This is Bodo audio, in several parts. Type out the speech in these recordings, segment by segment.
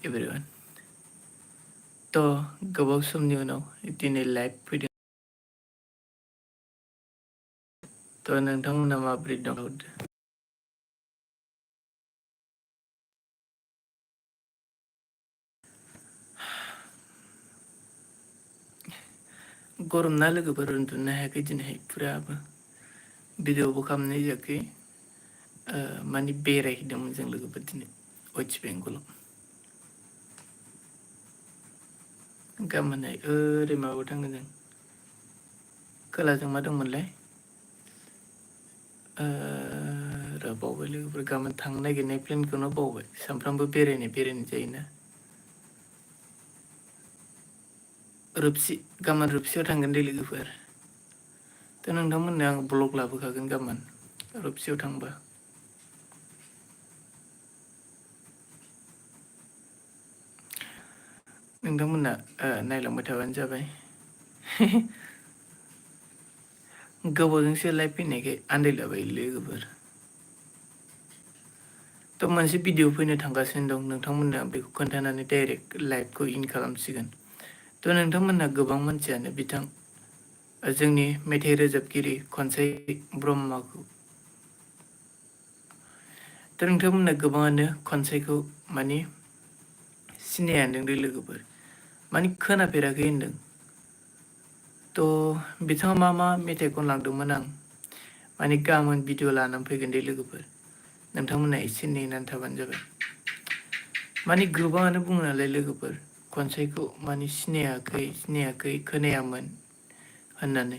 everyone. तो गोबाव समनि उनाव दिनै लाइभ फैदों। तो नोंथांमोना माबोरै दं? गरम ना लोगोफोर उन्दुनो हायाखै दिनैहाय फुराबो भिडिअबो खालामनाय जायाखै माने बेरायहैदोंमोन जों लोगोफोर दिनै वेस्ट बेंगलाव गाबोनहाय ओरै माबायाव थांगोन जों खोलाजों मा दंमोनलाय बावबाय लोगोफोर गाबोन थांनो नागिरनाय प्लेनखौनो बावबाय सानफ्रामबो बेरायनाय जायोना रुपसि गाबोन रुपसियाव थांगोन दे लोगोफोर थ' नोंथांमोननो आं ब्लग लाबोखागोन गाबोन रुपसियाव थांबा नोंथांमोना नायलांबाय थाबानो जाबाय गोबावजोंसो लाइभ फैनायखाय आन्दायलाबाय लोगोफोर थ' मोनसे भिडिअ फैनो थांगासिनो दं नोंथांमोननो आं बेखौ खोन्थानानै डाइरेक्ट लाइभखौ इन खालामसिगोन थ' नोंथांमोनहा गोबां मानसियानो बिथां जोंनि मेथाइ रोजाबगिरि खनसे ब्रह्मखौ थ' नोंथांमोनहा गोबाङानो खनसेखौ माने सिनाया होनदों दै लोगोफोर माने खोनाफेराखै होनदों थ' बिथाङा मा मेथाइ खनलांदोंमोन आं माने गाबोन भिडिअ लानानै फैगोन दे लोगोफोर नोंथांमोनहा एसे नेनानै थाबानो जाबाय माने गोबाङानो बुङो नालाय लोगोफोर खनसेखौ माने सिनायाखै खोनायामोन होननानै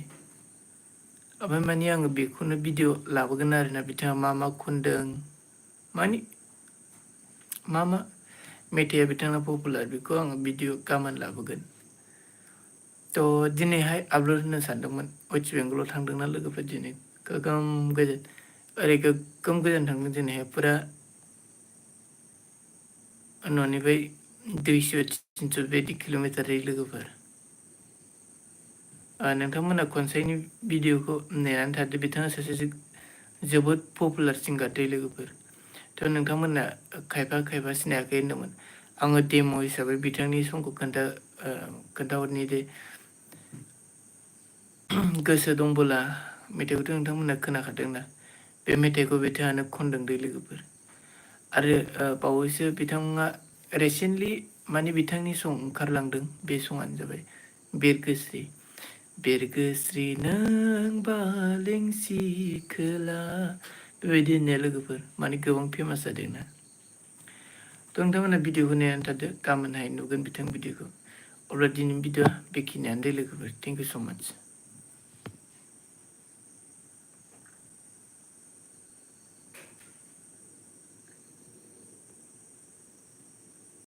ओमफ्राय माने आङो बेखौनो भिडिअ लाबोगोन आरोना बिथाङा मा खनदों माने मा मेथाइआ बिथांना पपुलार बेखौ आङो भिडिअ गाबोन लाबोगोन थ' दिनैहाय आपल'ड होनो सानदोंमोन वेस्ट बेंगलाव थांदोंना लोगोफोर दिनै गोगोम गोजान ओरै गोगोम गोजान थांदों दिनैहाय फुरा न'निफ्राय 200-300 बेबायदि किल'मिटार जायो लोगोफोर नोंथांमोना खनसेनि भिडिअखौ नेनानै थादो बिथाङा सासे जोबोद पपुलार सिंगार दै लोगोफोर थ' नोंथांमोना खायफा सिनायाखै होनदोंमोन आङो डेम' हिसाबै बिथांनि समखौ खोन्थाहरनि दे गोसो दंबोला मेथाइखौथ' नोंथांमोना खोनाखादोंना बे मेथाइखौ बिथाङानो खनदों दै लोगोफोर आरो बावैसो बिथाङा रिसेन्टलि माने बिथांनि सं ओंखारलांदों बे सङानो जाबाय बिरगोस्रि नों बालेंसि खोला बेबायदि होननाया लोगोफोर माने गोबां फेमास जादोंना थ' नोंथांमोना भिडिअखौ नायनानै थादो गाबोनहाय नुगोन बिथां भिडिअखौ अब्ला दिनैनि भिडिअआ बेखिनियानो दे लोगोफोर थेंक इउ स' माच